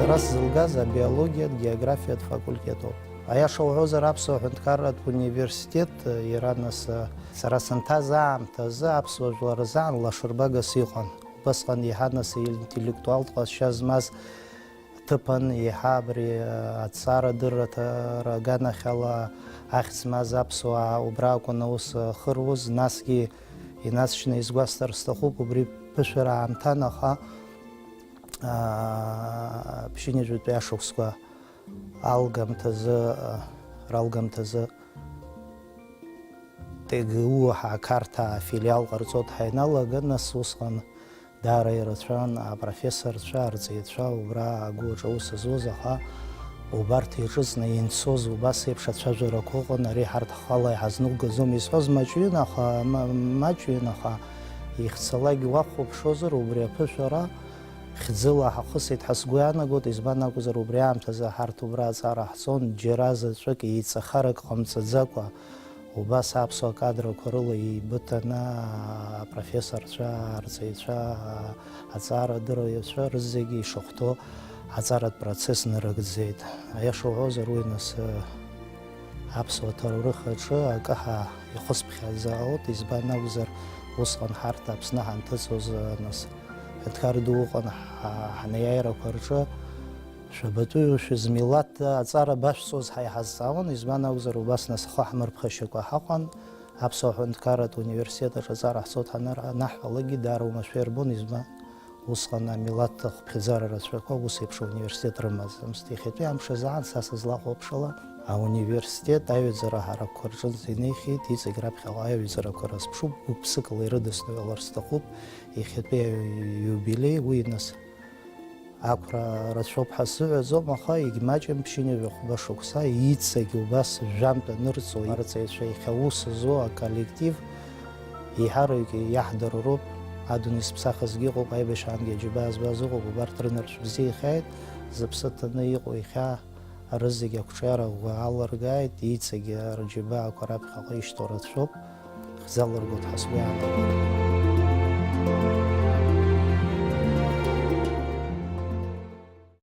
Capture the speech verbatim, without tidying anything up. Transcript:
Ара сзылгаз абиологиатә, географиатә факультетоуп. Аиаша уҳәозар, Аԥсуа Ҳәынҭқарратә Университет, иара нас, сара санҭаз аамҭазы аԥсуа жәлар рзаан лашарбагас иҟан. Убасҟан еиҳа нас интеллектуалтә ҟазшьа змаз ҭыԥын, еиҳа абри аҭҵаарадырраҭара аганахьала ахьӡ змаз аԥсуаа убра акәын аус ахыруаз, насгьы инасшьны изгәасҭар сҭахуп, убри ԥышәара аамҭан, аха, аа, ԥшьынҩажәатәи ашықәсқәа алгамҭазы, ралгамҭазы Т Г У ҳа Қарҭаа афилиал ҟарҵо дҳаиналаган, нас усҟан даара ирацәан апрофессорцәа, арҵаҩцәа убра агәыҿы аус зуаз, аха убарҭ иҿыцны ианцоз убас еиԥш ацәажәарақәа ыҟан, ари ҳарҭ ҳхала иҳазнугаӡом изҳәоз маҷҩын, аха, ма-, маҷҩын, аха ихьӡалакь уахәаԥшуазар, убри аԥышәара хьӡыла ҳахысит ҳәа сгәы иаанагоит, избан акәзар, убри аамҭазы ҳарҭ убра аҵара ҳҵон, џьара заҵәык еиҵахарак ҟамҵаӡакәа, убас аԥсуа кадрақәа рыла еибыҭаны апрофессорцәа, арҵаҩцәа, аҵаарадырраҩцәа рызегьы ишахәҭоу аҵаратә процесс нарыгӡеит. Аиаша уҳәозар, уи нас, аԥсуа ҭоурых аҿы акы ҳа ихысԥхьаӡалоит, избан акәзар, усҟан ҳарҭ Аԥсны ҳанҭыҵуаз, нас, ҳәынҭқар ду ыҟан ҳа-, ҳнеиааирақәа рҿы, шәабатәыҩу шәызмилаҭ аҵара башәҵоз ҳәа иҳазҵаауан, избан акәзар, убас нас хы ҳмырԥхашьакәа ҳаҟан, Аԥсуа Ҳәынҭқарратә Университет аҿы аҵара ҳцоит ҳаныр-, анаҳҳәалакгьы даара уамашәа ирбон, избан, усҟан амилаҭ ахыԥхьаӡара рацәақәа ус еиԥш ауниверситет рымаӡамызт. Иахьатәи амш азаан са сызлахәаԥшуала, ауниверситет аҩаӡара ҳаракқәа рҿынӡа инеихьеит, иҵегь раԥхьаҟа аҩаӡарақәа рызԥшуп, гәык-ԥсыкала ирыдысныҳәалар сҭахуп иахьатәи аиубилеи, уи нас ақәра рацәоуп ҳәа сзыҳәаӡом, аха егьмаҷым ԥшьынҩажәи хәба шықәса иҵегь убас жәантә анырҵо, арҵаҩцәа иахьа аус зуа аколлектив еиҳараҩык иаҳдароуп, адунеи зыԥсахызгьы ыҟоуп, аибашьраангьы аџьабаа збаз ыҟоуп, убарҭ рынарцә бзиахааит, зыԥсы ҭаны иҟоу иахьа рызегь ақәҿиара ӷәӷәа алыргааит, иҵегь рџьабаақәа раԥхьаҟа ишьҭоу рацәоуп, хьӡалыргоит ҳәа сгәы иаанагоит.